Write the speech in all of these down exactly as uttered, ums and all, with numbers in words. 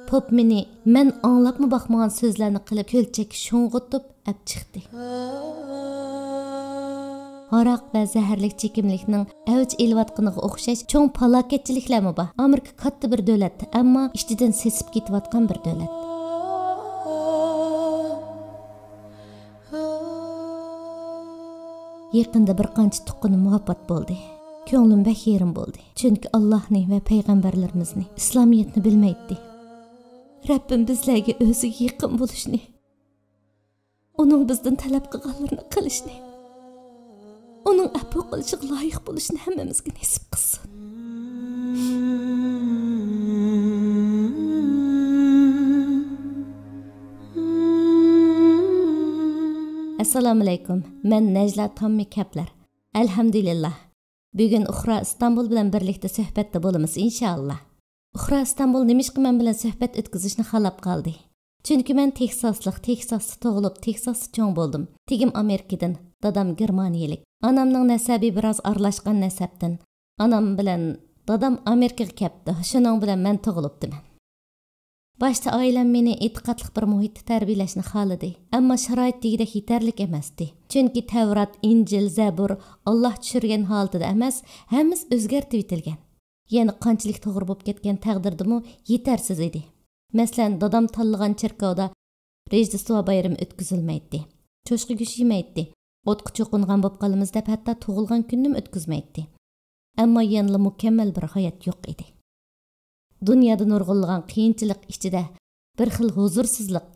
پوپ مېنى مەن ئاڭلاپمۇ باقمىغان سۆزلەرنى قىلىپ، كۆلچەككە شۇڭغۇتۇپ ئەپ چىقتى. ھاراق ۋە زەھەرلىك چېكىملىكنىڭ ئەۋج ئېلىۋاتقىنىغا ئوخشاش چوڭ پالاكەتچىلىكلەرمۇ بار. ئامېرىكا كاتتا بىر دۆلەت، ئەمما ئىچىدىن سېسىپ كېتىۋاتقان بىر دۆلەت. يېقىندا بىر قانچە تۇغقىنىم ۋاپات بولدى. كۆڭلۈم بەك يېرىم بولدى. چۈنكى ئاللاھنى ۋە پەيغەمبەرلىرىمىزنى، ئىسلامىيەتنى بىلمەيتتى. رەببىم بىزلەرگە ئۆزىگە يېقىن بولۇشنى، ئۇنىڭ بىزدىن تەلەپ قىلغانلىرىنى قىلىشنى، ئۇنىڭ ئەپۇ قىلىشىغا لايىق بولۇشنى ھەممىمىزگە نېسىپ قىلسۇن. ئەسسالامۇئەلەيكۇم. مەن نەجلا تاممى كەپلەر. ئەلھەمدۇلىللا. بۈگۈن ئۇخرا ئىستانبۇل بىلەن بىرلىكتە سۆھبەتتە بولىمىز، ئىنشائاللا. ئۇخرا ئىستانبۇل نېمىشقا مەن بىلەن سۆھبەت ئۆتكۈزۈشنى خالاپ قالدى؟ چۈنكى مەن تېكساسلىق، تېكساستا تۇغۇلۇپ، تېكساستا چوڭ بولدۇم. تېگىم ئامېرىكىدىن، دادام گېرمانىيەلىك. ئانامنىڭ نەسەبى بىراز ئارىلاشقان نەسەبتىن. ئانام بىلەن دادام ئامېرىكىغا كەپتۇ، شۇنىڭ بىلەن مەن تۇغۇلۇپتىمەن. باشتا ئائىلەم مېنى ئېتىقادلىق بىر مۇھىتتا تەربىيەلەشنى خالىدى. ئەمما شارائىت دېگۈدەك يېتەرلىك ئەمەستى. چۈنكى تەۋرات، ئىنجىل، زەبۇر ئاللاھ چۈشۈرگەن ھالىتىدە ئەمەس، ھەممىسى ئۆزگەرتىۋېتىلگەن. يەنە قانچىلىك توغرا بولۇپ كەتكەن تەقدىردىمۇ يېتەرسىز ئىدى. مەسىلەن، دادام تاللىغان چېركاۋدا رىژدېستۋا بايرىمى ئۆتكۈزۈلمەيتتى. چوشقا گۆشى يېمەيتتى. ئوتقا چوقۇنغان بولۇپ قالىمىز دەپ، ھەتتا تۇغۇلغان كۈننىمۇ ئۆتكۈزمەيتتى. ئەمما يەنىلا مۇكەممەل بىر ھايات يوق ئىدى. دۇنيادا نۇرغۇنلىغان قىيىنچىلىق ئىچىدە بىر خىل ھۇزۇرسىزلىق.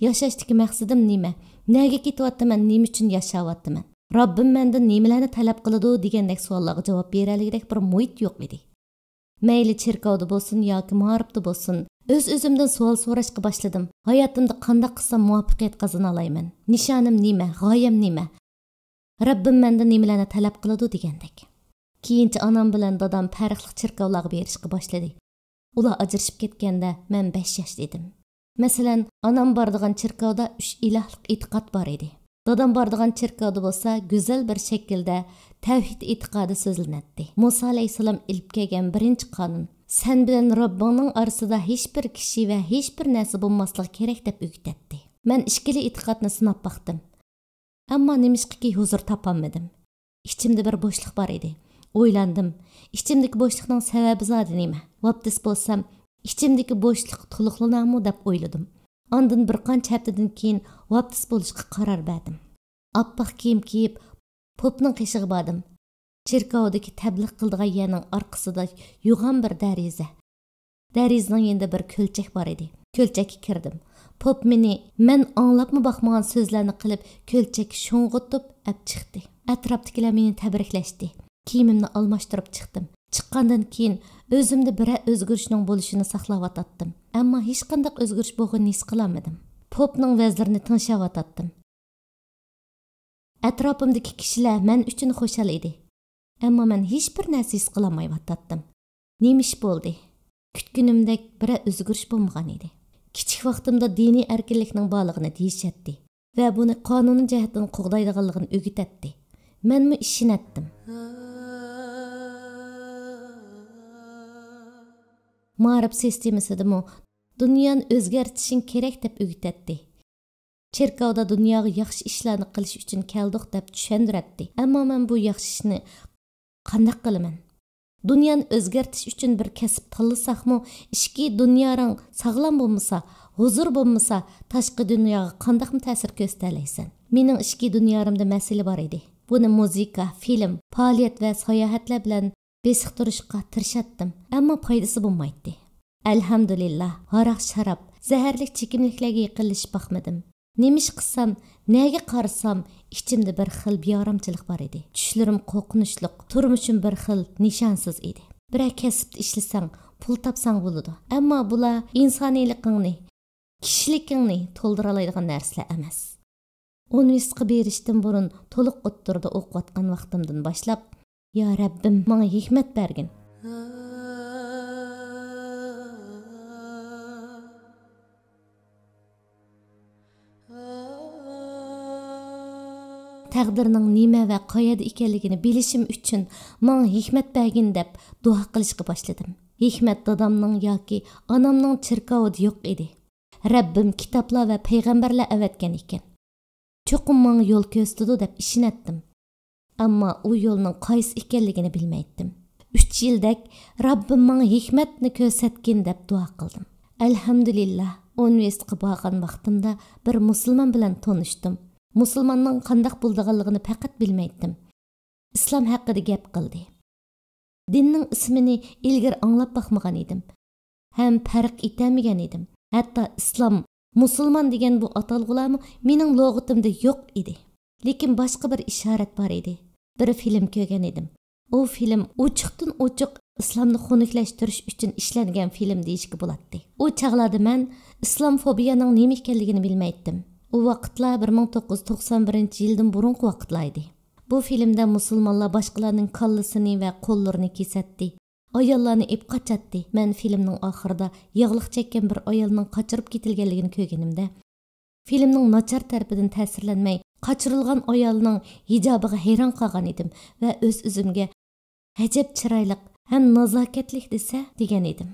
ياشاشتىكى مەقسىتىم نېمە؟ نەگە كېتىۋاتىمەن؟ نېمە ئۈچۈن ياشاۋاتىمەن؟ رەببىم مەندىن نېمىلەرنى تەلەپ قىلىدۇ؟ دېگەندەك سوئاللارغا جاۋاب بېرەلىگۈدەك بىر مۇھىت يوق ئىدى. مەيلى چېركاۋدا بولسۇن ياكى مائارىپتا بولسۇن، ئۆز-ئۆزۈمدىن سوئال سوراشقا باشلىدىم. ھاياتىمدا قانداق قىلسام مۇۋەپپەقىيەت قازىنالايمەن؟ نىشانىم نېمە؟ غايەم نېمە؟ رەببىم مەندىن نېمىلەرنى تەلەپ قىلىدۇ دېگەندەك. كېيىنچە ئانام بىلەن دادام پەرقلىق چېركاۋلارغا بېرىشكە باشلىدى. ئۇلار ئاجرىشىپ كەتكەندە مەن بەش ياشتا ئىدىم. مەسىلەن، ئانام بارىدىغان چېركاۋدا ئۈچ ئىلاھلىق ئېتىقاد بار ئىدى. دادام بارىدىغان چېركاۋدا بولسا گۈزەل بىر شەكىلدە تەۋھىد ئېتىقادى سۆزلىنەتتى. مۇسا ئەلەيھىسسالام ئېلىپ كەلگەن بىرىنچى قانۇن، سەن بىلەن رەببىڭنىڭ ئارىسىدا ھېچبىر كىشى ۋە ھېچبىر نەرسە بولماسلىقى كېرەك دەپ ئۆگىتەتتى. مەن ئىككىلا ئېتىقادنى سىناپ باقتىم. ئەمما نېمىشقىكى ھۇزۇر تاپالمىدىم. ئىچىمدە بىر بوشلۇق بار ئىدى. ئويلاندىم. ئىچىمدىكى بوشلۇقنىڭ سەۋەبى زادى نېمە؟ ۋاپتىس بولسام، ئىچىمدىكى بوشلۇق تولۇقلىنارمۇ دەپ ئويلىدىم. ئاندىن بىر قانچە ھەپتىدىن كېيىن ۋاپتىس بولۇشقا قارار بەردىم. ئاپئاق كىيىم كىيىپ، پوپنىڭ قېشىغا باردىم. چېركاۋدىكى تەبلىغ قىلىدىغان يەرنىڭ ئارقىسىدا يوغان بىر دەرىزە. دەرىزىنىڭ يېنىدا بىر كۆلچەك بار ئىدى. كۆلچەككە كىردىم. پوپ مېنى مەن ئاڭلاپمۇ باقمىغان سۆزلەرنى قىلىپ، كۆلچەككە شۇڭغۇتۇپ ئەپ چىقتى. ئەتراپتىكىلەر مېنى تەبرىكلەشتى. كىيىمىمنى ئالماشتۇرۇپ چىقتىم. چىققاندىن كېيىن ئۆزۈمدە بىرەر ئۆزگىرىشنىڭ بولۇشىنى ساقلاۋاتاتتىم. ئەمما ھېچقانداق ئۆزگىرىش بولغىنىنى ھېس قىلالمىدىم. پوپنىڭ ۋەزلىرىنى تىڭشاۋاتاتتىم. ئەتراپىمدىكى كىشىلەر مەن ئۈچۈن خۇشال ئىدى. ئەمما مەن ھېچبىر نەرسە ھېس قىلالمايۋاتاتتىم. نېمە ئىش بولدى؟ كۈتكىنىمدەك بىرەر ئۆزگىرىش بولمىغان ئىدى. كىچىك ۋاقتىمدا دىنىي ئەركىنلىكنىڭ بارلىقىنى دېيىشەتتى ۋە بۇنى قانۇنىي جەھەتتىن قوغدايدىغانلىقىنى ئۆگىتەتتى. مەنمۇ ئىشىنەتتىم. مائارىپ سىستېمىسىدىمۇ دۇنيانى ئۆزگەرتىشىڭ كېرەك دەپ ئۆگىتەتتى. چېركاۋدا دۇنياغا ياخشى ئىشلارنى قىلىش ئۈچۈن كەلدۇق دەپ چۈشەندۈرەتتى. ئەمما مەن بۇ ياخشى ئىشنى قانداق قىلىمەن؟ دۇنيانى ئۆزگەرتىش ئۈچۈن بىر كەسىپ تاللىساقمۇ، ئىچكى دۇنياڭ ساغلام بولمىسا، ھۇزۇر بولمىسا، تاشقى دۇنياغا قانداقمۇ تەسىر كۆرسىتەلەيسەن؟ مېنىڭ ئىچكى دۇنيامدا مەسىلە بار ئىدى. بۇنى مۇزىكا، فىلىم، پائالىيەت ۋە ساياھەتلەر بىلەن بېسىقتۇرۇشقا تىرىشاتتىم، ئەمما پايدىسى بولمايتتى. ئەلھەمدۇلىللا، ھاراق-شاراب، زەھەرلىك چېكىملىكلەرگە يېقىنلىشىپ باقمىدىم. نېمە ئىش قىلسام، نەگە قارىسام، ئىچىمدە بىر خىل بىئارامچىلىق بار ئىدى. چۈشلىرىم قورقۇنچلۇق، تۇرمۇشۇم بىر خىل نىشانسىز ئىدى. بىرەر كەسىپتە ئىشلىسەڭ، پۇل تاپساڭ بولىدۇ. ئەمما بۇلار ئىنسانىيلىقىڭنى، كىشىلىكىڭنى تولدۇرالايدىغان نەرسىلەر ئەمەس. ئۇنىۋېرسىتېتقا بېرىشتىن بۇرۇن تولۇق ئوتتۇرىدا ئوقۇۋاتقان ۋاقتىمدىن باشلاپ، يا رەببىم، ماڭا ھېكمەت بەرگىن. تەقدىرنىڭ نېمە ۋە قەيەردە ئىكەنلىكىنى بىلىشىم ئۈچۈن ماڭا ھېكمەت بەرگىن دەپ دۇئا قىلىشقا باشلىدىم. ھېكمەت دادامنىڭ ياكى ئانامنىڭ چېركاۋىدا يوق ئىدى. رەببىم كىتابلار ۋە پەيغەمبەرلەر ئەۋەتكەن ئىكەن. چوقۇم ماڭا يول كۆرسىتىدۇ دەپ ئىشىنەتتىم. ئەمما ئۇ يولنىڭ قايسى ئىكەنلىكىنى بىلمەيتتىم. ئۈچ يىلدەك رەببىم ماڭا ھېكمەتنى كۆرسەتكىن دەپ دۇئا قىلدىم. ئەلھەمدۇلىللا، ئۇنىۋېرسىتېتقا بارغان ۋاقتىمدا بىر مۇسۇلمان بىلەن تونۇشتۇم. مۇسۇلماننىڭ قانداق بولىدىغانلىقىنى پەقەت بىلمەيتتىم. ئىسلام ھەققىدە گەپ قىلدى. دىننىڭ ئىسمىنى ئىلگىرى ئاڭلاپ باقمىغان ئىدىم. ھەم پەرق ئېتەلمىگەن ئىدىم. ھەتتا ئىسلام، مۇسۇلمان دېگەن بۇ ئاتالغۇلارمۇ مېنىڭ لۇغىتىمدا يوق ئىدى. لېكىن باشقا بىر ئىشارەت بار ئىدى. بىر فىلىم كۆرگەن ئىدىم. ئۇ فىلىم ئوچۇقتىن ئوچۇق ئىسلامنى خۇنۈكلەشتۈرۈش ئۈچۈن ئىشلەنگەن فىلىم دېيىشكە بولاتتى. ئۇ چاغلاردا مەن ئىسلام فوبىيەنىڭ نېمە ئىكەنلىكىنى بىلمەيتتىم. ئۇ ۋاقىتلار بىر مىڭ توققۇز يۈز توقسان بىرىنچى يىلدىن بۇرۇنقى ۋاقىتلار ئىدى. بۇ فىلىمدە مۇسۇلمانلار باشقىلارنىڭ كاللىسىنى ۋە قوللىرىنى كېسەتتى. ئاياللارنى ئېپ قاچاتتى. مەن فىلىمنىڭ ئاخىرىدا ياغلىق چەككەن بىر ئايالنىڭ قاچۇرۇپ كېتىلگەنلىكىنى كۆرگىنىمدە، فىلىمنىڭ ناچار تەرىپىدىن تەسىرلەنمەي، قاچۇرۇلغان ئايالنىڭ ھىجابىغا ھەيران قالغان ئىدىم ۋە ئۆز-ئۆزۈمگە، «ئەجەب چىرايلىق ھەم نازاكەتلىك دېسە» دېگەن ئىدىم.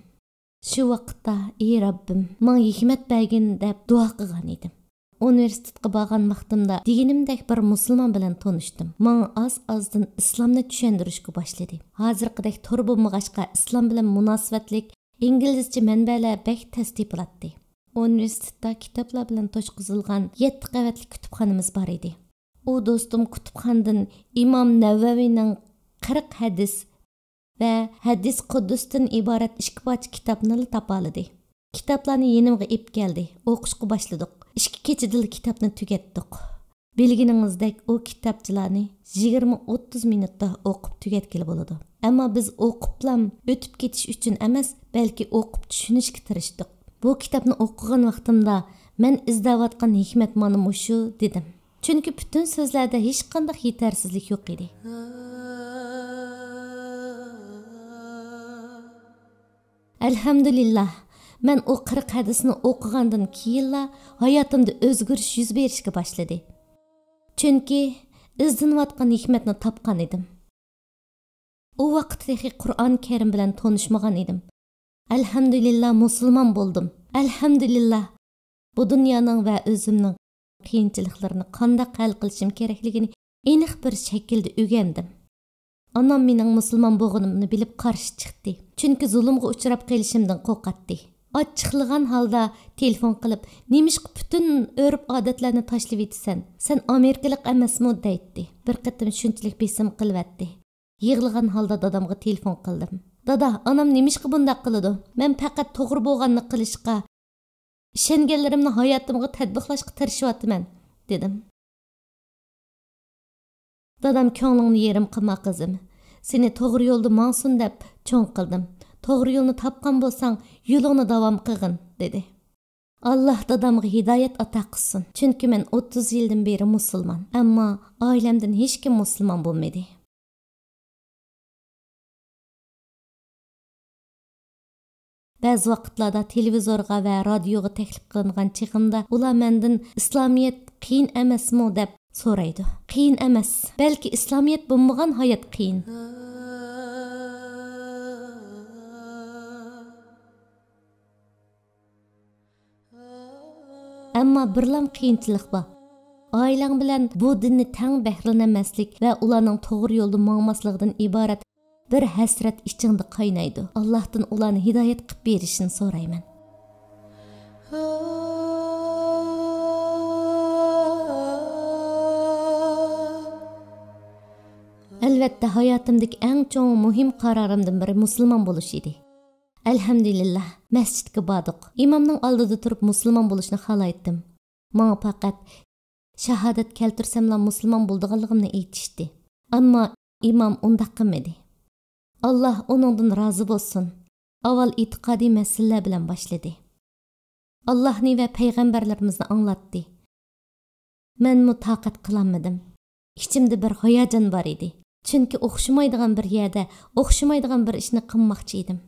شۇ ۋاقىتتا، «ئى رەببىم، ماڭا ھېكمەت بەرگىن» دەپ دۇئا قىلغان ئىدىم. ئۇنىۋېرسىتېتقا بارغان ۋاقتىمدا دېگىنىمدەك بىر مۇسۇلمان بىلەن تونۇشتۇم. ماڭا ئاز-ئازدىن ئىسلامنى چۈشەندۈرۈشكە باشلىدى. ھازىرقىدەك تور بولمىغاچقا، ئىسلام بىلەن مۇناسىۋەتلىك ئىنگلىزچە مەنبەلەر بەك تەس تېپىلاتتى. ئۇنىۋېرسىتېتتا كىتابلار بىلەن توشقۇزۇلغان يەتتە قەۋەتلىك كۇتۇپخانىمىز بار ئىدى. ئۇ دوستۇم كۇتۇپخانىدىن ئىمام نەۋەۋىنىڭ قىرىق ھەدىس ۋە ھەدىس قۇددۇستىن ئىبارەت ئىككى پارچە كىتابنىلا تاپالىدى. كىتابلارنى يېنىمغا ئېلىپ كەلدى. ئوقۇشقا باشلىدۇق. ئىككى كېچىدىلا كىتابنى تۈگەتتۇق. بىلگىنىڭىزدەك، ئۇ كىتابچىلارنى يىگىرمە ئوتتۇز مىنۇتتا ئوقۇپ تۈگەتكىلى بولىدۇ. ئەمما بىز ئوقۇپلام ئۆتۈپ كېتىش ئۈچۈن ئەمەس، بەلكى ئوقۇپ چۈشىنىشكە تىرىشتۇق. بۇ كىتابنى ئوقۇغان ۋاقتىمدا، «مەن ئىزدەۋاتقان ھېكمەت مانا مۇشۇ» دېدىم. چۈنكى پۈتۈن سۆزلەردە ھېچقانداق يېتەرسىزلىك يوق ئىدى. ئەلھەمدۇلىللا، مەن ئۇ قىرىق ھەدىسنى ئوقۇغاندىن كېيىنلا ھاياتىمدا ئۆزگىرىش يۈز بېرىشكە باشلىدى. چۈنكى ئىزدىنىۋاتقان ھېكمەتنى تاپقان ئىدىم. ئۇ ۋاقىت تېخى قۇرئان كەرىم بىلەن تونۇشمىغان ئىدىم. ئەلھەمدۇلىللا، مۇسۇلمان بولدۇم. ئەلھەمدۇلىللا، بۇ دۇنيانىڭ ۋە ئۆزۈمنىڭ قىيىنچىلىقلىرىنى قانداق ھەل قىلىشىم كېرەكلىكىنى ئېنىق بىر شەكىلدە ئۆگەندىم. ئانام مېنىڭ مۇسۇلمان بولغىنىمنى بىلىپ قارشى چىقتى، چۈنكى زۇلۇمغا ئۇچراپ قېلىشىمدىن قورقاتتى. ئاچچىقلىغان ھالدا تېلېفون قىلىپ، «نېمىشقا پۈتۈن ئۆرپ-ئادەتلەرنى تاشلىۋېتىسەن؟ سەن ئامېرىكىلىق ئەمەسمۇ؟» دەيتتى. بىر قېتىم شۇنچىلىك بېسىم قىلىۋەتتى. يىغلىغان ھالدا دادامغا تېلېفون قىلدىم. «دادا، ئانام نېمىشقا بۇنداق قىلىدۇ؟ مەن پەقەت توغرا بولغاننى قىلىشقا، ئىشەنگەنلىرىمنى ھاياتىمغا تەتبىقلاشقا تىرىشىۋاتىمەن» دېدىم. دادام، «كۆڭلۈڭنى يېرىم قىلما، قىزىم. سېنى توغرا يولدا ماڭسۇن دەپ چوڭ قىلدىم. توغرا يولنى تاپقان بولساڭ، يولۇڭنى داۋام قىلغىن» دېدى. ئاللا دادامغا ھىدايەت ئاتا قىلسۇن، چۈنكى مەن ئوتتۇز يىلدىن بېرى مۇسۇلمان، ئەمما ئائىلەمدىن ھېچكىم مۇسۇلمان بولمىدى. بەزى ۋاقىتلاردا تېلېۋىزورغا ۋە رادىيوغا تەكلىپ قىلىنغان چېغىمدا، ئۇلار مەندىن، «ئىسلامىيەت قىيىن ئەمەسمۇ؟» دەپ سورايدۇ. قىيىن ئەمەس، بەلكى ئىسلامىيەت بولمىغان ھايات قىيىن. ئەمما بىرلام قىيىنچىلىق بار. ئائىلەڭ بىلەن بۇ دىننى تەڭ بەھرىلىنەلمەسلىك ۋە ئۇلارنىڭ توغرا يولدا ماڭماسلىقىدىن ئىبارەت بىر ھەسرەت ئىچىڭدە قاينايدۇ. ئاللاھتىن ئۇلارنى ھىدايەت قىلىپ بېرىشىنى سورايمەن. ئەلۋەتتە، ھاياتىمدىكى ئەڭ چوڭ مۇھىم قارارىمدىن بىرى مۇسۇلمان بولۇش ئىدى. ئەلھەمدۇلىللا، مەسچىتكە باردۇق. ئىمامنىڭ ئالدىدا تۇرۇپ مۇسۇلمان بولۇشنى خالايتتىم. ماڭا پەقەت شاھادەت كەلتۈرسەملا مۇسۇلمان بولىدىغانلىقىمنى ئېيتىشتى. ئەمما ئىمام ئۇنداق قىلمىدى. ئاللا ئۇنىڭدىن رازى بولسۇن. ئاۋۋال ئېتىقادىي مەسىلىلەر بىلەن باشلىدى. ئاللاھنى ۋە پەيغەمبەرلىرىمىزنى ئاڭلاتتى. مەنمۇ تاقەت قىلالمىدىم. ئىچىمدە بىر ھاياجان بار ئىدى. چۈنكى ئوخشىمايدىغان بىر يەردە ئوخشىمايدىغان بىر ئىشنى قىلماقچى ئىدىم.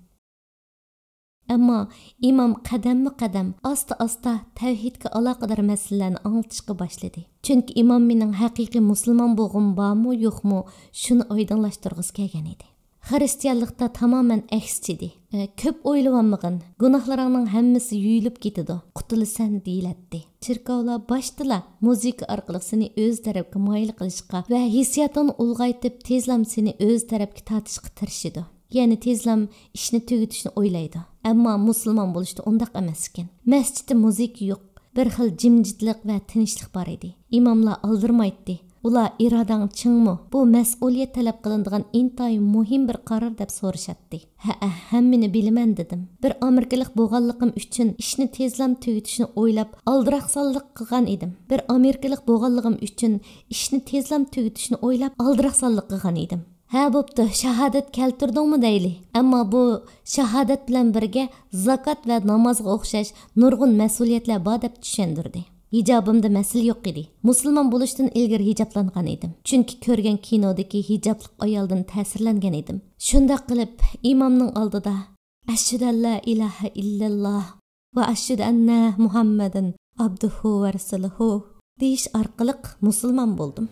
ئەمما ئىمام قەدەممۇ قەدەم، ئاستا-ئاستا تەۋھىدكە ئالاقىدار مەسىلىلەرنى ئاڭلىتىشقا باشلىدى. چۈنكى ئىمام مېنىڭ ھەقىقىي مۇسۇلمان بولغۇم بارمۇ، يوقمۇ، شۇنى ئايدىڭلاشتۇرغۇسى كەلگەن ئىدى. خىرىستىيانلىقتا تامامەن ئەكسىچىدى. ئە، كۆپ ئويلىۋالمىغىن، گۇناھلىرىڭنىڭ ھەممىسى يۇيۇلۇپ كېتىدۇ، قۇتۇلىسەن دېيىلەتتى. چېركاۋلار باشتىلا مۇزىكا ئارقىلىق سېنى ئۆز تەرەپكە مايىل قىلىشقا ۋە ھېسسىياتىڭنى ئۇلغايتىپ، تېزلام سېنى ئۆز تەرەپكە تارتىشقا تىرىشىدۇ. يەنى تېزلام ئىشنى تۈگىتىشنى ئويلايدۇ. ئەمما مۇسۇلمان بولۇشتا ئۇنداق ئەمەس ئىكەن. مەسچىتتە مۇزىكا يوق. بىر خىل جىمجىتلىق ۋە تىنچلىق بار ئىدى. ئىماملار ئالدىرىمايتتى. ئۇلار ئىرادەڭ چىڭمۇ؟ بۇ مەسئۇلىيەت تەلەپ قىلىنىدىغان ئىنتايىن مۇھىم بىر قارار دەپ سورىشاتتى. ھەئە، ھەممىنى بىلىمەن دېدىم. بىر ئامېرىكىلىق بولغانلىقىم ئۈچۈن ئىشنى تېزلام تۈگىتىشنى ئويلاپ ئالدىراقسانلىق قىلغان ئىدىم. بىر ئامېرىكىلىق بولغانلىقىم ئۈچۈن ئىشنى تېزلام تۈگىتىشنى ئويلاپ ئالدىراقسانلىق قىلغان ئىدىم. ھە، بوپتۇ، شاھادەت كەلتۈردۈڭمۇ دەيلى. ئەمما بۇ شاھادەت بىلەن بىرگە زاكات ۋە نامازغا ئوخشاش نۇرغۇن مەسئۇلىيەتلەر بار دەپ چۈشەندۈردى. ھىجابىمدا مەسىلە يوق ئىدى. مۇسۇلمان بولۇشتىن ئىلگىرى ھىجابلانغان ئىدىم. چۈنكى كۆرگەن كىنودىكى ھىجابلىق ئايالدىن تەسىرلەنگەن ئىدىم. شۇنداق قىلىپ ئىمامنىڭ ئالدىدا «ئەشھەدۇ ئەللا ئىلاھە ئىللەللا ۋە ئەشھەدۇ ئەننە مۇھەممەدەن ئابدۇھۇ ۋە رەسۇلۇھۇ» دېيىش ئارقىلىق مۇسۇلمان بولدۇم.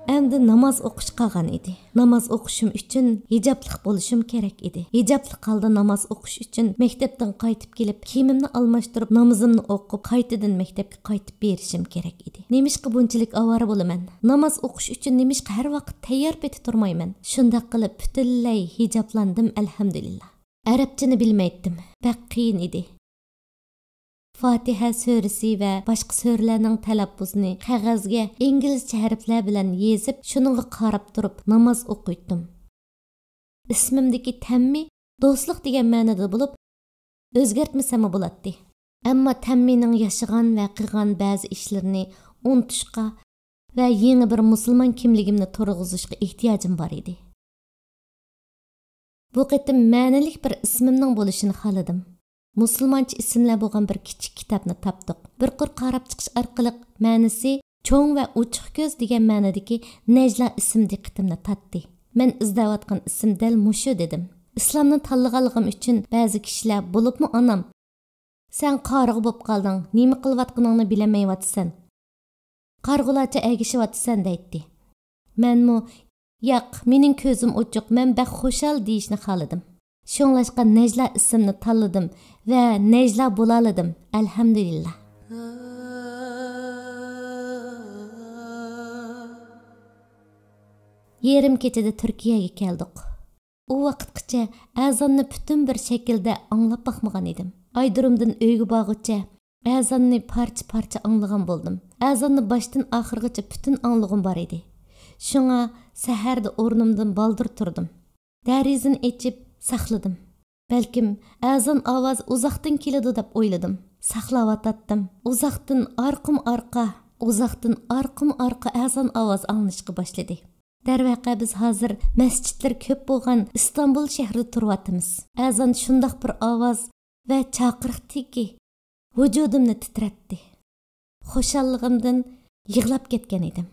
ئەمدى ناماز ئوقۇش قالغان ئىدى. ناماز ئوقۇشۇم ئۈچۈن ھىجابلىق بولۇشۇم كېرەك ئىدى. ھىجابلىق ھالدا ناماز ئوقۇش ئۈچۈن مەكتەپتىن قايتىپ كېلىپ، كىيىمىمنى ئالماشتۇرۇپ، نامىزىمنى ئوقۇپ، قايتىدىن مەكتەپكە قايتىپ بېرىشىم كېرەك ئىدى. نېمىشقا بۇنچىلىك ئاۋارە بولىمەن؟ ناماز ئوقۇش ئۈچۈن نېمىشقا ھەر ۋاقىت تەييار پېتى تۇرمايمەن؟ شۇنداق قىلىپ پۈتۈنلەي ھىجابلاندىم، ئەلھەمدۇلىللا. ئەرەبچىنى بىلمەيتتىم. بەك قىيىن ئىدى. فاتىھە سۈرىسى ۋە باشقا سۈرىلەرنىڭ تەلەپپۇزىنى قەغەزگە ئىنگلىزچە ھەرپلەر بىلەن يېزىپ، شۇنىڭغا قاراپ تۇرۇپ ناماز ئوقۇيتتۇم. ئىسمىمدىكى تەممى دوستلۇق دېگەن مەنىدە بولۇپ، ئۆزگەرتمىسەممۇ بولاتتى. ئەمما تەممىنىڭ ياشىغان ۋە قىلغان بەزى ئىشلىرىنى ئۇنتۇشقا ۋە يېڭى بىر مۇسۇلمان كىملىكىمنى تۇرغۇزۇشقا ئېھتىياجىم بار ئىدى. بۇ قېتىم مەنىلىك بىر ئىسمىمنىڭ بولۇشىنى خالىدىم. مۇسۇلمانچە ئىسىملەر بولغان بىر كىچىك كىتابنى تاپتۇق. بىر قۇر قاراپ چىقىش ئارقىلىق مەنىسى چوڭ ۋە ئوچۇق كۆز دېگەن مەنىدىكى نەجلا ئىسىم دىققىتىمنى تارتتى. مەن ئىزدەۋاتقان ئىسىم دەل مۇشۇ دېدىم. ئىسلامنى تاللىغانلىقىم ئۈچۈن بەزى كىشىلەر، بولۇپمۇ ئانام، «سەن قارىغۇ بوپ قالدىڭ، نېمە قىلىۋاتقىنىڭنى بىلەلمەيۋاتىسەن. قارىغۇلارچە ئەگىشىۋاتىسەن» دەيتتى. مەنمۇ «ياق، مېنىڭ كۆزۈم ئوچۇق، مەن بەك خۇشال» دېيىشنى خالىدىم. شۇڭلاشقا نەجلا ئىسىمنى تاللىدىم ۋە نەجلا بولالىدىم، ئەلھەمدۇلىللا. يېرىم كېچىدە تۈركىيەگە كەلدۇق. ئۇ ۋاقىتقىچە ئەزاننى پۈتۈن بىر شەكىلدە ئاڭلاپ باقمىغان ئىدىم. ئايرودرومدىن ئۆيگە بارغۇچە ئەزاننى پارچە-پارچە ئاڭلىغان بولدۇم. ئەزاننى باشتىن ئاخىرغىچە پۈتۈن ئاڭلىغۇم بار ئىدى. شۇڭا سەھەردە ئورنۇمدىن بالدۇر تۇردۇم. دېرىزىنى ئېچىپ ساقلىدىم. بەلكىم ئەزان ئاۋازى ئۇزاقتىن كېلىدۇ دەپ ئويلىدىم. ساقلاۋاتاتتىم. ئۇزاقتىن ئارقىمۇ ئارقا، ئۇزاقتىن ئارقىمۇ ئارقا ئەزان ئاۋازى ئاڭلىنىشقا باشلىدى. دەرۋەقە، بىز ھازىر مەسچىتلىرى كۆپ بولغان ئىستانبۇل شەھىرىدە تۇرۇۋاتىمىز. ئەزان شۇنداق بىر ئاۋاز ۋە چاقىرىقتىكى ۋۇجۇدۇمنى تىترەتتى. خۇشاللىقىمدىن يىغلاپ كەتكەن ئىدىم.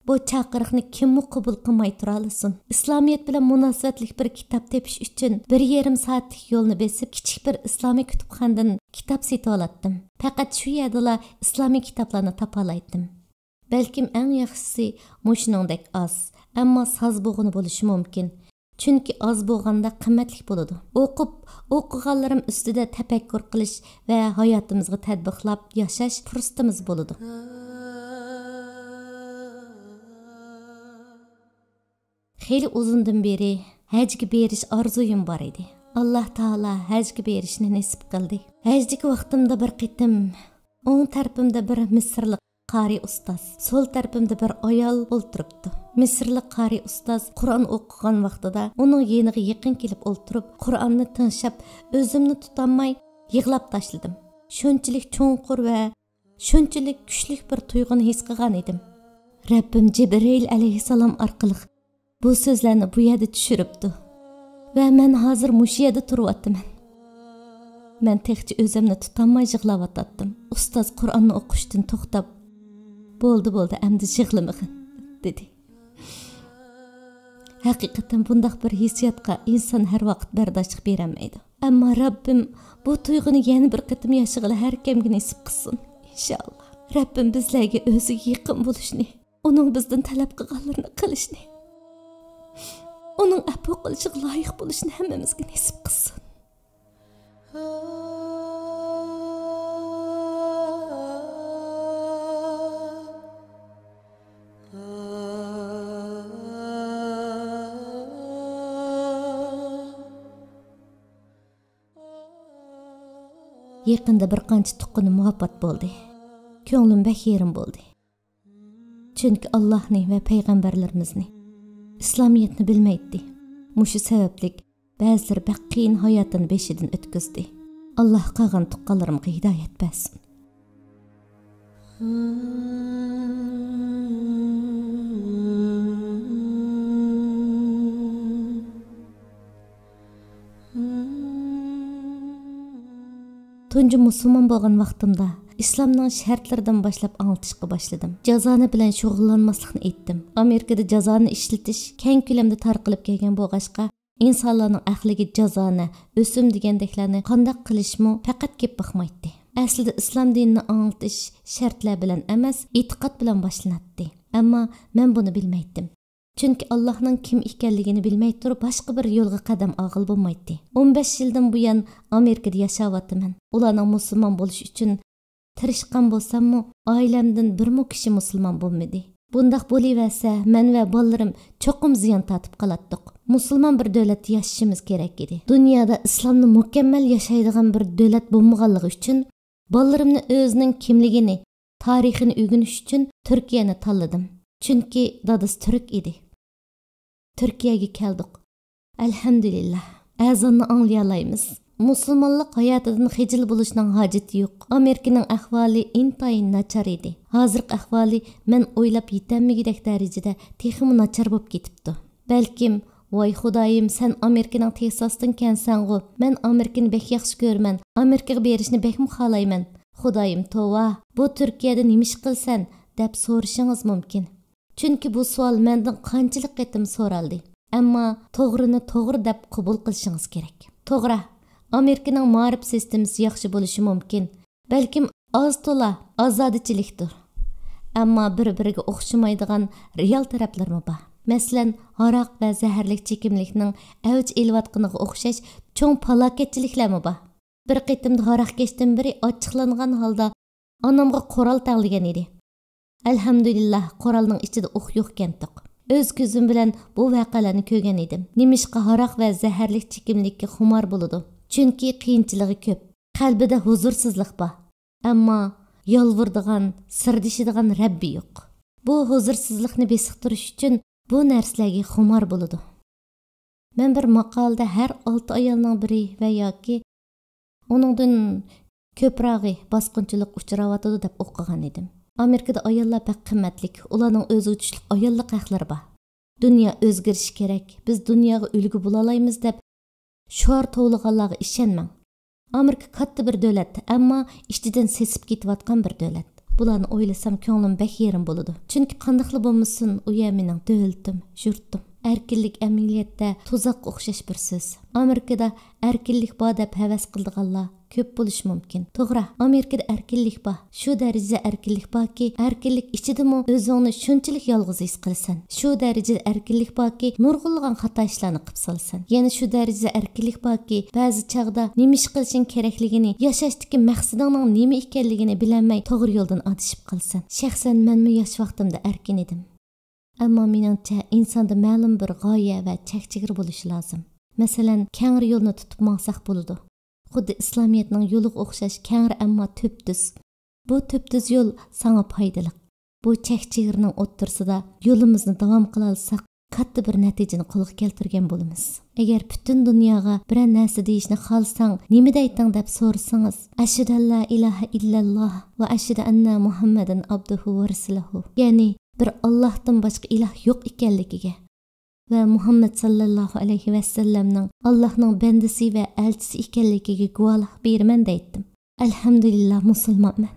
بۇ چاقىرىقنى كىممۇ قوبۇل قىلماي تۇرالىسۇن؟ ئىسلامىيەت بىلەن مۇناسىۋەتلىك بىر كىتاب تېپىش ئۈچۈن بىر يېرىم سائەتلىك يولنى بېسىپ، كىچىك بىر ئىسلامىي كۇتۇپخانىدىن كىتاب سېتىۋالاتتىم. پەقەت شۇ يەردىلا ئىسلامىي كىتابلارنى تاپالايتتىم. بەلكىم ئەڭ ياخشىسى مۇشۇنىڭدەك ئاز، ئەمما ساز بوغۇنى بولۇشى مۇمكىن. چۈنكى ئاز بولغاندا قىممەتلىك بولىدۇ. ئوقۇپ، ئوقۇغانلىرىم ئۈستىدە تەپەككۇر قىلىش ۋە ھاياتىمىزغا تەتبىقلاپ ياشاش پۇرسىتىمىز بولىدۇ. خېلى ئۇزۇندىن بېرى ھەجگە بېرىش ئارزۇيۇم بار ئىدى. ئاللا تائالا ھەجگە بېرىشنى نېسىپ قىلدى. ھەجدىكى ۋاقتىمدا بىر قېتىم ئوڭ تەرىپىمدە بىر مىسىرلىق قارىي ئۇستاز، سول تەرىپىمدە بىر ئايال ئولتۇرۇپتۇ. مىسىرلىق قارىي ئۇستاز قۇرئان ئوقۇغان ۋاقتىدا ئۇنىڭ يېنىغا يېقىن كېلىپ ئولتۇرۇپ، قۇرئاننى تىڭشاپ، ئۆزۈمنى تۇتالماي يىغلاپ تاشلىدىم. شۇنچىلىك چوڭقۇر ۋە شۇنچىلىك كۈچلۈك بىر تۇيغۇنى ھېس قىلغان ئىدىم. رەببىم جىبرىئىل ئەلەيھىسسالام ئارقىلىق بۇ سۆزلەرنى بۇ يەردە چۈشۈرۈپتۇ. ۋە مەن ھازىر مۇشۇ يەردە تۇرۇۋاتىمەن. مەن تېخىچە ئۆزۈمنى تۇتالماي يىغلاۋاتاتتىم. ئۇستاز قۇرئاننى ئوقۇشتىن توختاپ، «بولدى، بولدى، ئەمدى يىغلىمىغىن» دېدى. ھەقىقەتەن بۇنداق بىر ھېسسىياتقا ئىنسان ھەر ۋاقىت بەرداشلىق بېرەلمەيدۇ. ئەمما رەببىم بۇ تۇيغۇنى يەنە بىر قېتىم ياشىغىلى ھەر كەمگە نېسىپ قىلسۇن، ئىنشائاللا. رەببىم بىزلەرگە ئۆزىگە يېقىن بولۇشنى، ئۇنىڭ بىزدىن تەلەپ قىلغانلىرىنى قىلىشنى، ئۇنىڭ ئەپۇ قىلىشىغا لايىق بولۇشنى ھەممىمىزگە نېسىپ قىلسۇن. يېقىندا بىر قانچە تۇغقىنىم ۋاپات بولدى. كۆڭلۈم بەك يېرىم بولدى. چۈنكى ئاللاھنى ۋە پەيغەمبەرلىرىمىزنى، ئىسلامىيەتنى بىلمەيتتى. مۇشۇ سەۋەبلىك بەزىلىرى بەك قىيىن ھاياتىنى بېشىدىن ئۆتكۈزدى. ئاللاھ قالغان تۇغقانلىرىمغا ھىدايەت بەرسۇن. تۇنجى مۇسۇلمان بولغان ۋاقتىمدا ئىسلامنىڭ شەرتلىرىدىن باشلاپ ئاڭلىتىشقا باشلىدىم. جازانە بىلەن شۇغۇللانماسلىقنى ئېيتتىم. ئامېرىكىدا جازانى ئىشلىتىش كەڭ كۆلەمدە تارقىلىپ كەلگەن بولغاچقا، ئىنسانلارنىڭ ئەقلىگە جازانە، ئۆسۈم دېگەندەكلەرنى قانداق قىلىشمۇ پەقەت كېلىپ باقمايتتى. ئەسلىدە ئىسلام دىنىنى ئاڭلىتىش شەرتلەر بىلەن ئەمەس، ئېتىقاد بىلەن باشلىناتتى. ئەمما مەن بۇنى بىلمەيتتىم. چۈنكى ئاللاھنىڭ كىم ئىكەنلىكىنى بىلمەي تۇرۇپ، باشقا بىر يولغا قەدەم ئالغىلى بولمايتتى. ئون بەش يىلدىن بۇيان ئامېرىكىدا ياشاۋاتىمەن. ئۇلارنىڭ مۇسۇلمان بولۇشى ئۈچۈن تىرىشقان بولساممۇ، ئائىلەمدىن بىرمۇ كىشى مۇسۇلمان بولمىدى. بۇنداق بولۇۋەرسە، مەن ۋە بالىلىرىم چوقۇم زىيان تارتىپ قالاتتۇق. مۇسۇلمان بىر دۆلەتتە ياشىشىمىز كېرەك ئىدى. دۇنيادا ئىسلامنى مۇكەممەل ياشايدىغان بىر دۆلەت بولمىغانلىقى ئۈچۈن، بالىلىرىمنى ئۆزىنىڭ كىملىكىنى، تارىخىنى ئۆگىنىش ئۈچۈن تۈركىيەنى تاللىدىم. چۈنكى دادىسى تۈرك ئىدى. تۈركىيەگە كەلدۇق. ئەلھەمدۇلىللاھ، ئەزاننى ئاڭلىيالايمىز. مۇسۇلمانلىق ھاياتىدىن خىجىل بولۇشنىڭ ھاجىتى يوق. ئامېرىكىنىڭ ئەھۋالى ئىنتايىن ناچار ئىدى. ھازىرقى ئەھۋالى مەن ئويلاپ يېتەلمىگۈدەك دەرىجىدە تېخىمۇ ناچار بولۇپ كېتىپتۇ. بەلكىم، ۋاي خۇدايىم، سەن ئامېرىكىنىڭ تېكساستىن كەنسەنغۇ؟ مەن ئامېرىكىنى بەك ياخشى كۆرىمەن. ئامېرىكىغا بېرىشنى بەكمۇ خالايمەن. خۇدايىم، توۋا، بۇ تۈركىيەدە نېمە ئىش قىلىسەن؟ دەپ سورىشىڭىز مۇمكىن. چۈنكى بۇ سوئال مەندىن قانچىلىك قېتىم سورالدى. ئەمما توغرىنى توغرا دەپ قوبۇل قىلىشىڭىز كېرەك. توغرا، ئامېرىكىنىڭ مائارىپ سىستېمىسى ياخشى بولۇشى مۇمكىن. بەلكىم ئاز تولا ئازادىچىلىكتۇر. ئەمما بىر-بىرىگە ئوخشىمايدىغان رېئال تەرەپلىرىمۇ بار. مەسىلەن، ھاراق ۋە زەھەرلىك چېكىملىكنىڭ ئەۋج ئېلىۋاتقىنىغا ئوخشاش چوڭ پالاكەتچىلىكلەرمۇ بار. بىر قېتىمدا ھاراق كەشتىن بىرى ئاچچىقلانغان ھالدا ئانامغا قورال تەڭلىگەن ئىدى. ئەلھەمدۇلىللاھ، قورالنىڭ ئىچىدە ئوق يوقكەنتۇق. ئۆز كۆزۈم بىلەن بۇ ۋەقەلەرنى كۆرگەن ئىدىم. نېمىشقا ھاراق ۋە زەھەرلىك چېكىملىككە خۇمار بولىدۇ؟ چۈنكى قىيىنچىلىقى كۆپ. قەلبىدە ھۇزۇرسىزلىق بار. ئەمما يالۋۇرىدىغان، سىردىشىدىغان رەببى يوق. بۇ ھۇزۇرسىزلىقنى بېسىقتۇرۇش ئۈچۈن بۇ نەرسىلەرگە خۇمار بولىدۇ. مەن بىر ماقالىدە ھەر ئالتە ئايالنىڭ بىرى ۋە ياكى ئۇنىڭدىن كۆپرەغى باسقۇنچىلىققا ئۇچراۋاتىدۇ دەپ ئوقۇغان ئىدىم. ئامېرىكىدا ئاياللار بەك قىممەتلىك، ئۇلارنىڭ ئۆزىگە تۇتۇشلۇق ئاياللىق ھەقلىرى بار. دۇنيا ئۆزگىرىشى كېرەك، بىز دۇنياغا ئۈلگە بولالايمىز دەپ شوئار توۋلىغانلارغا ئىشەنمەڭ. ئامېرىكا كاتتا بىر دۆلەت، ئەمما ئىچىدىن سېسىپ كېتىۋاتقان بىر دۆلەت. بۇلارنى ئويلىسام كۆڭلۈم بەك يېرىم بولىدۇ. چۈنكى قانداقلا بولمىسۇن، ئۇ يەر مېنىڭ دۆلىتىم، يۇرتۇم. ئەركىنلىك ئەمەلىيەتتە تۇزاققا ئوخشاش بىر سۆز. ئامېرىكىدا ئەركىنلىك بار دەپ ھەۋەس قىلىدىغانلار كۆپ بولۇشى مۇمكىن. توغرا، ئامېرىكىدا ئەركىنلىك بار. شۇ دەرىجىدە ئەركىنلىك باركى، ئەركىنلىك ئىچىدىمۇ ئۆزۈڭنى شۇنچىلىك يالغۇز ھېس قىلىسەن. شۇ دەرىجىدە ئەركىنلىك باركى، نۇرغۇنلىغان خاتا ئىشلارنى قىلىپ سالىسەن. يەنە شۇ دەرىجىدە ئەركىنلىك باركى، بەزى چاغدا نېمە ئىش قىلىشىڭ كېرەكلىكىنى، ياشاشتىكى مەقسىتىڭنىڭ نېمە ئىكەنلىكىنى بىلەلمەي توغرا يولدىن ئادىشىپ قالىسەن. شەخسەن مەنمۇ ياش ۋاقتىمدا ئەركىن ئىدىم. ئەمما مېنىڭچە، ئىنساندا مەلۇم بىر غايە ۋە چەك-چېگرا بولۇشى لازىم. مەسىلەن، كەڭرى يولنى تۇتۇپ ماڭساق بولىدۇ. خۇددى ئىسلامىيەتنىڭ يولىغا ئوخشاش كەڭرى، ئەمما تۈپتۈز. بۇ تۈپتۈز يول ساڭا پايدىلىق. بۇ چەك-چېگرىنىڭ ئوتتۇرىسىدا يولىمىزنى داۋام قىلالىساق، كاتتا بىر نەتىجىنى قولغا كەلتۈرگەن بولىمىز. ئەگەر پۈتۈن دۇنياغا بىرەر نەرسە دېيىشنى خالىساڭ، نېمە دەيتىڭ دەپ سورىسىڭىز، «ئەشھەدۇ ئەن لا ئىلاھە ئىللەللاھ ۋە ئەشھەدۇ ئەننە مۇھەممەدەن ئابدۇھۇ ۋە رەسۇلۇھۇ.» يەنى بىر ئاللاھتىن باشقا ئىلاھ يوق ئىكەنلىكىگە ۋە مۇھەممەد ساللاللاھۇ ئەلەيھى ۋەسەللەمنىڭ ئاللاھنىڭ بەندىسى ۋە ئەلچىسى ئىكەنلىكىگە گۇۋاھلىق بېرىمەن دەيتتىم. ئەلھەمدۇلىللاھ، مۇسۇلمانمەن.